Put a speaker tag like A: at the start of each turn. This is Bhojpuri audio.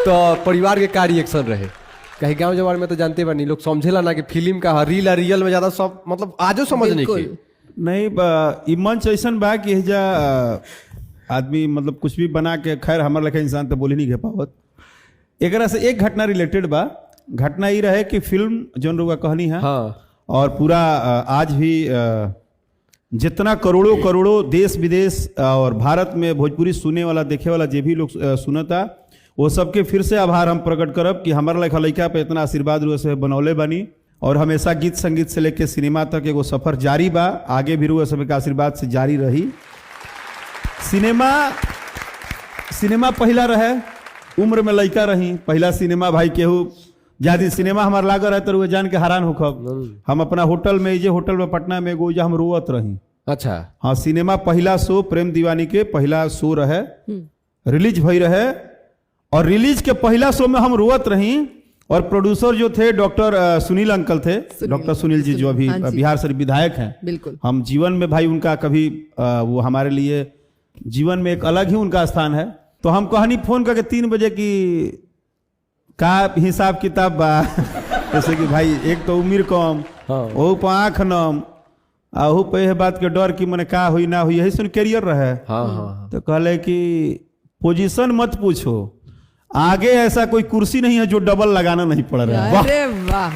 A: तो परिवार के का रिएक्शन रहे? कहीं गांव जवार में तो जानते बानी, लोग समझेला ना कि फिल्म का रील आ रियल में ज्यादा सब मतलब आजो समझ नहीं
B: बिल्कुल।
A: की।
C: नहीं, ई मंच ऐसन बा कि एहिजा आदमी मतलब कुछ भी बना के, खैर हमार लेखा इंसान तो बोली नहीं घे पावत। एकरा से एक घटना रिलेटेड बा। घटना ई रहे कि फिल्म जौन रुआ कहनी है और पूरा आज भी जितना करोड़ों करोड़ों देश विदेश और भारत में भोजपुरी सुने वाला, देखे वाला जे भी लोग सुनता, वो सबके फिर से आभार हम प्रकट करब कि हमारा लेखा लड़का पे इतना आशीर्वाद रुआ से बनौले बानी और हमेशा गीत संगीत से लेके सिनेमा तक एगो सफर जारी बा, आगे भी रुआ सब के आशीर्वाद से जारी रही। सिनेमा, सिनेमा पहला रहे, उम्र में लड़का रही, पहला सिनेमा भाई केहू जादी सिनेमा हमार लागल रहे तो रुआ जान के हैरान होखब। हम अपना होटल में, जे होटल में पटना में एगो, हम रोवत रही। हाँ, सिनेमा पहला शो प्रेम दीवानी के पहला शो रहे, रिलीज भई रहे और रिलीज के पहला शो में हम रोवत रही और प्रोड्यूसर जो थे डॉक्टर सुनील अंकल थे, डॉक्टर सुनील जी, जो अभी
B: हाँ जी।
C: बिहार से विधायक हैं। हम जीवन में भाई उनका कभी वो हमारे लिए जीवन में एक अलग ही उनका स्थान है। तो हम कहनी फोन करके 3 बजे की का हिसाब किताब बा? जैसे कि भाई एक तो उम्र कम, ओहू पर आँख नम आ ओहू पे यह बात के डर कि मने का हुई ना हुई, यही सुन कैरियर रहे।
A: हाँ हाँ
C: तो कहले कि पोजीशन मत पूछो, आगे ऐसा कोई कुर्सी नहीं है जो डबल लगाना नहीं पड़ रहा है। वाह!
B: अरे वाह!